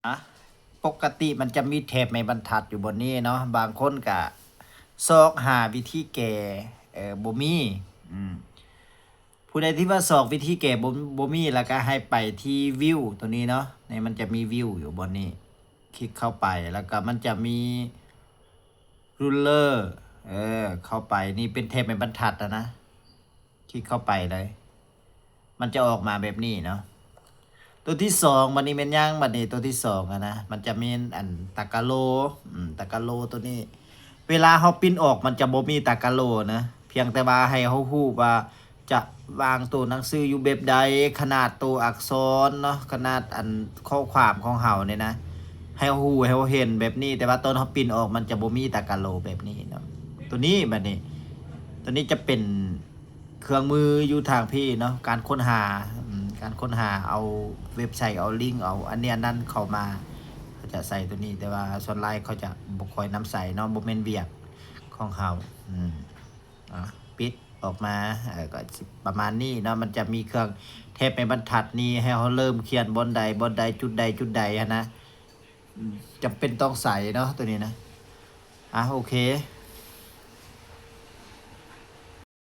ອະ ປົກກະຕິມັນຈະມີແຖບໄມ້ບັນທັດຢູ່ບ່ອນນີ້ເນາະ, ບາງຄົນກະຊອກຫາວິທີແກ້ ເອີ ບໍ່ມີ. ອືມ ຜູ້ໃດທີ່ວ່າຊອກວິທີແກ້ບໍ່ ບໍ່ມີ ແລ້ວກະໃຫ້ໄປທີ່ວິວໂຕນີ້ເນາະ, ນີ້ມັນຈະມີວິວຢູ່ບ່ອນນີ້, ຄລິກເຂົ້າໄປ ແລ້ວກະມັນຈະມີຣູລເລີ ເອີ ເຂົ້າໄປ. ນີ້ເປັນແຖບໄມ້ບັນທັດນະນະ. ຄລິກເຂົ້າໄປເລີຍ ມັນຈະອອກມາແບບນີ້ເນາະ. ໂຕທີສອງ ບັດນີ້ແມ່ນຫຍັງ? ບັດນີ້ໂຕທີສອງຫັ້ນນະ ມັນຈະມີອັນຕາກະໂລ ອືມ ຕາກະໂລໂຕນີ້ ເວລາເຮົາປິ່ນອອກມັນຈະບໍ່ມີຕາກະໂລນະ, ພຽງແຕ່ວ່າໃຫ້ເຮົາຮູ້ວ່າຈະວາງໂຕໜັງສືຢູ່ແບບໃດ, ຂະໜາດໂຕອັກສອນເນາະ, ຂະໜາດອັນຂໍ້ຄວາມຂອງເຮົານີ້ນະ ໃຫ້ເຮົາຮູ້ ໃຫ້ເຮົາເຫັນແບບນີ້, ແຕ່ວ່າຕອນເຮົາປິ່ນອອກມັນຈະບໍ່ມີຕາກະໂລແບບນີ້ເນາະ. ໂຕນີ້ ບັດນີ້ ໂຕນີ້ຈະເປັນ ເຄື່ອງມືຢູ່ທາງພີ້ເນາະ, ການຄົ້ນຫາ ອືມ ການຄົ້ນຫາ ເອົາເວັບໄຊ ເອົາລິງ ເອົາອັນນີ້ອັນນັ້ນເຂົ້າມາ, ເຂົາຈະໃສ່ໂຕນີ້ ແຕ່ວ່າສ່ວນຫຼາຍເຂົາຈະບໍ່ຄ່ອຍນຳໃຊ້ເນາະ, ບໍ່ແມ່ນວຽກຂອງເຮົາ. ອືມ ອາ ປິດອອກມາ ເອີ ກໍຊິປະມານນີ້ເນາະ, ມັນຈະມີເຄື່ອງແຖບໄມ້ບັນທັດນີ້ ໃຫ້ເຮົາເລີ່ມຂຽນບ່ອນໃດ ບ່ອນໃດ ຈຸດໃດ ຈຸດໃດຫັ້ນນະ. ອືມ ຈຳເປັນຕ້ອງໃສ່ເນາະ ໂຕນີ້ນະ. ອາ ໂອເຄ